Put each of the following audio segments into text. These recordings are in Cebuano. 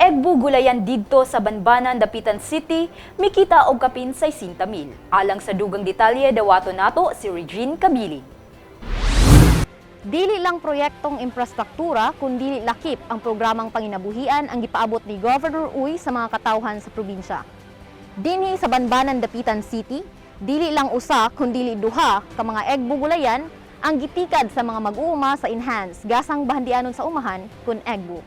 Egbu gulayan didto sa Banbanan, Dapitan City, mikita og kapin 60 mil. Alang sa dugang detalye, dawato nato si Regine Cabiling. Dili lang proyektong infrastruktura kundi lakip ang programang panginabuhian ang gipaabot ni Governor Uy sa mga katawhan sa probinsya. Dinhi sa Banbanan, Dapitan City, dili lang usa kundi duha ka mga egbo gulayan ang gitikad sa mga mag-uuma sa Enhance Gasang Bahandianon sa Umahan kun EGBU.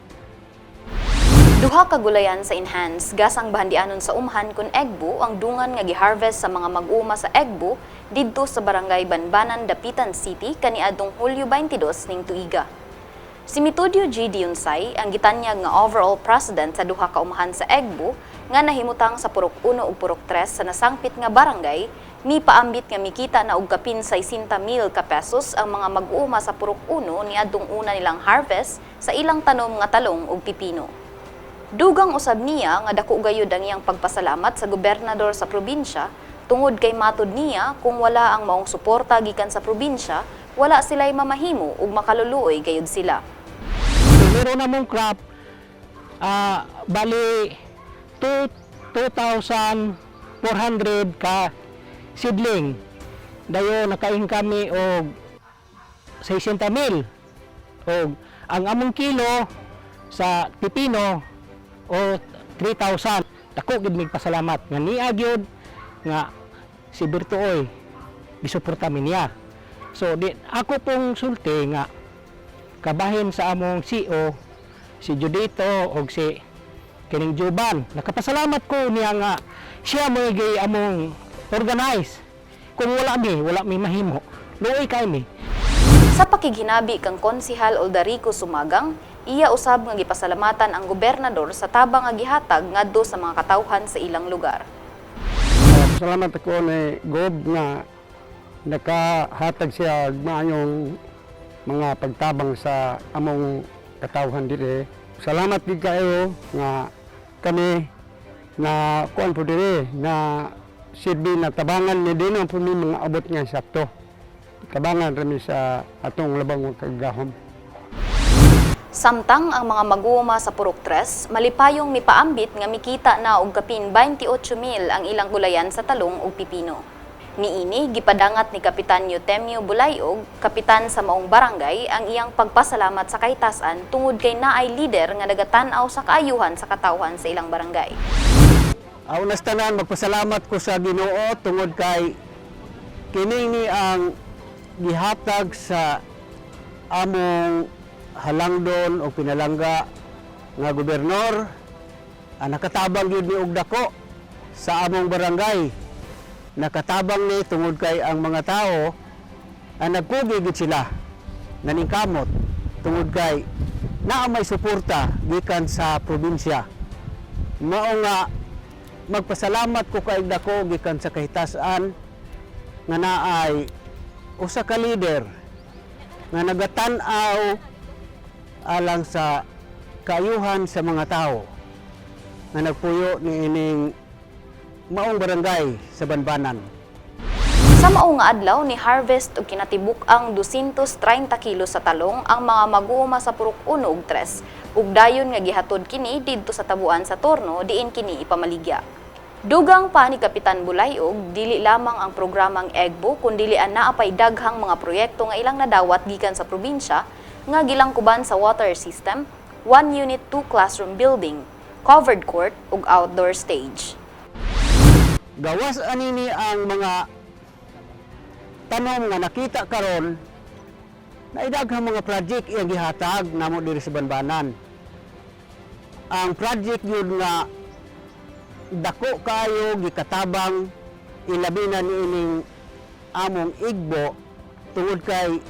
Duha ka gulayan sa Enhance Gasang Bahandianon sa Umhan kun EGBU ang dungan nga giharvest sa mga mag-uuma sa EGBU didto sa Barangay Banbanan, Dapitan City kaniadtong Hulyo 22 ning tuiga. Si Metodio G. Diunsay ang gitanyag nga overall president sa duha ka umahan sa EGBU nga nahimutang sa Purok 1 ug Purok 3 sa nasangpit nga barangay, ni paambit nga mikita na og kapin 60 mil ka pesos ang mga mag-uuma sa Purok 1 niadtong una nilang harvest sa ilang tanom nga talong ug pipino. Dugang usab niya nga dako gayud ang iyang pagpasalamat sa gobernador sa probinsya tungod kay matud niya, kung wala ang maong suporta gikan sa probinsya, wala sila'y mamahimo ug makaluluoy gayud sila. Meron na mong crop, bali 2,400 ka seedling. Dayon naka-income mi og 60 mil. Og ang among kilo sa pipino o 3,000. Dako gid mig pasalamat nga niya gyud nga si Berto Uy gisuporta mi niya. So di ako pong sulti nga kabahin sa among CO, si Judito og si kining Juban. Nakapasalamat ko niya nga siya mo gi among organize. Kung wala mi mahimo. Luoy kay mi. Sa pakighinabi kang Konsihal Oldarico Sumagang, iya usab nga gipasalamatan ang gobernador sa tabang nga gihatag ngadto sa mga katawhan sa ilang lugar. Salamat ako ni Gob nga nakahatag siya og maayong mga pagtabang sa among katawhan dire. Salamat gid kayo nga kami na kuan po dire na silbi na tabangan ni din ang po mi mga abot nga sakto. Tabangan rami sa atong labang kagahom. Samtang ang mga mag-uuma sa Purok 3, malipayong mipaambit nga mikita na og kapin 28 mil ang ilang gulayan sa talong ug pipino. Niini gipadangat ni Kapitan Eutemio Bulayog, kapitan sa maong barangay, ang iyang pagpasalamat sa kahitasan tungod kay naay lider nga nagatan-aw sa kaayuhan sa katawhan sa ilang barangay. Unas tanan, magpasalamat ko sa Ginoo tungod kay kini ni ang gihatag sa among halangdon o pinalangga nga gobernador ang nakatabang gyud ni og dako sa among barangay. Nakatabang ni tungod kay ang mga tao ang nagkugi gid sila, naningkamot tungod kay naa may suporta gikan sa probinsya. Mao nga magpasalamat ko kay dako gikan sa kahitasan nga naay usa ka leader nga nagatan-aw alang sa kaayuhan sa mga tao nga nagpuyo niining maong barangay sa Banbanan. Sa mao nga adlaw ni harvest og kinatibuk ang 230 kilo sa talong ang mga mag-uuma sa Purok 1 ug 3 ug dayon nga gihatod kini didto sa tabuan sa torno diin kini ipamaligya. Dugang pa ni Kapitan Bulayog, dili lamang ang programang EGBO kundili ang naa pay daghang mga proyekto nga ilang nadawat gikan sa probinsya nga gilangkuban sa water system, one unit two classroom building, covered court ug outdoor stage. Gawas anini ang mga tanom nga nakita karon na daghang mga project iyang gihatag namo diri sa Banbanan. Ang project yun nga dako kayo gikatabang ilabi na niining among Igbo tungod kay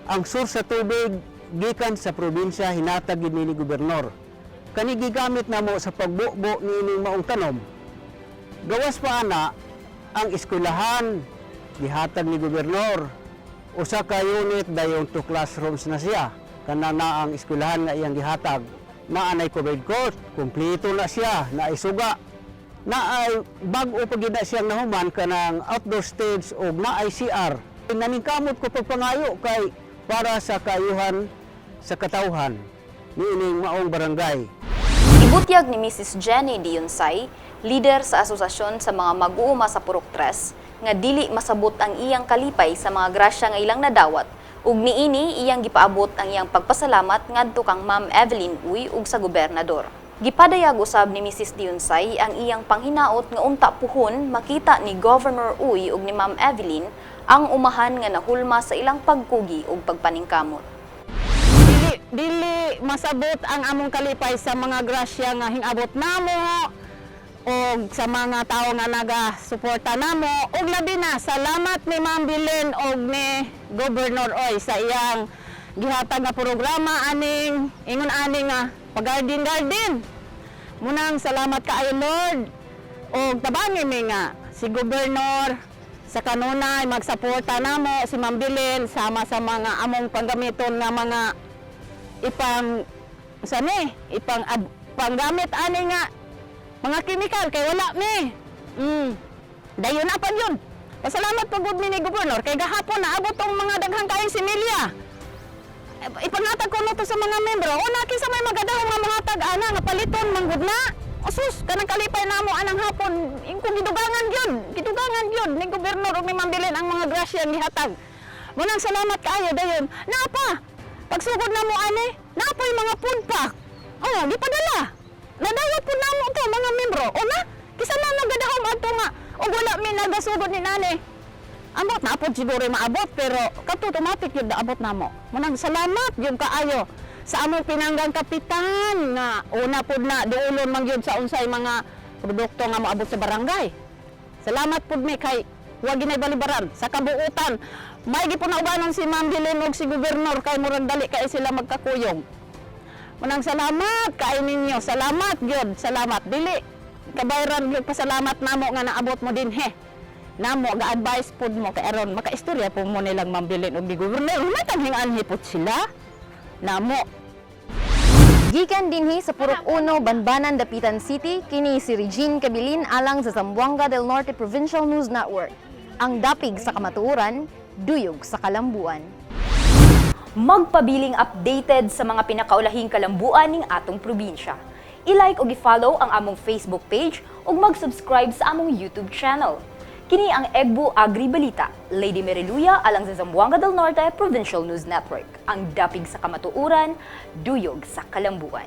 ang source sa tubig gikan sa probinsya, hinatag gid ni gobernador. Kani gigamit namo sa pagbubo niining maong tanom. Gawas pa ana, ang eskwelahan gihatag ni gobernador. Usa ka unit, dayon two classrooms na siya. Kana na ang eskwelahan nga iyang gihatag. Naa nay covered court, kumpleto na siya, naay suga. Naay bag-o pa gid na siyang nahuman kanang outdoor stage og naay CR. Naningkamot ko pagpangayo kay para sa kaayuhan sa katawhan niining maong barangay. Gibutyag ni Mrs. Jenny Dionsay, leader sa asosasyon sa mga mag-uuma sa Purok Tres, nga dili masabot ang iyang kalipay sa mga grasya nga ilang nadawat ug niini iyang gipaabot ang iyang pagpasalamat ngadto kang Ma'am Evelyn Uy ug sa gobernador. Gipadayag usab ni Mrs. Dionsay ang iyang panghinaot nga unta puhon makita ni Governor Uy ug ni Ma'am Evelyn ang umahan nga nahulma sa ilang pagkugi ug pagpaningkamot. Dili dili masabot ang among kalipay sa mga grasya nga hingabot namo og sa mga tawo nga naga-suporta namo, ug labi na salamat ni Ma'am Bilen og ni Governor Uy sa iyang gihatag nga programa aning ingon ani nga pag-garden garden. Munang salamat kaayo, Lord, og tabangi mi nga si Governor sa kanunay magsuporta namo, si Ma'am Bilen, sama sa mga among panggamiton nga mga ipang sa ni ipang panggamit ani nga mga chemical kay wala mi. Dayon na pag yun. Pasalamat pag gud mi ni Gobernador kay gahapon naabot tong mga daghang kaayong similya. Ipangatag ko no to sa mga membro. Una, kinsa may magadahom nga mohatag ana nga paliton man gud na? Asus, kanang kalipay namo anang hapon, ingkong gidugangan gyud, gidugangan gyud ni Gobernador ug ni Ma'am Belen ang mga grasya ang gihatag. Munang salamat kaayo dayon. Naa pa. Pagsugod namo ani, naa pa'y mga food pack. Oh, gipadala. Nadawat po namo to mga membro. O na, kisa man nagadahom adto nga og wala mi nagasugod ni nani. Amot na apod siguro maabot, pero kadto automatic yun naabot namo. Munang salamat gyud kaayo sa among pinanggang kapitan nga una pud na duolon man gyud sa unsay mga produkto nga moabot sa barangay. Salamat pud mi kay wa ginay balibaran sa kabuutan. May gipon na ubanon si Ma'am Bilen ug si Gobernador kay murag dali kay sila magkakuyog. Munang salamat kay ninyo. Salamat gyud, salamat. Dili kabayran gyud pasalamat namo nga naabot mo dinhi. Namo ga-advise pud mo kay aron makaistorya po mo nilang Ma'am Bilen ug ni Gobernador. Matag anhi pud sila. Namo. Gikan dinhi sa Purok 1, Banbanan, Dapitan City, kini si Regine Cabilin alang sa Zamboanga del Norte Provincial News Network. Ang dapig sa kamatuoran, duyog sa kalambuan. Magpabiling updated sa mga pinakaulahing kalambuan ning atong probinsya. I-like ug i-follow ang among Facebook page ug mag-subscribe sa among YouTube channel. Kini ang Egbu Agri Balita. Lady Meriluya alang sa Zamboanga del Norte Provincial News Network. Ang dapig sa kamatuoran, duyog sa kalambuan.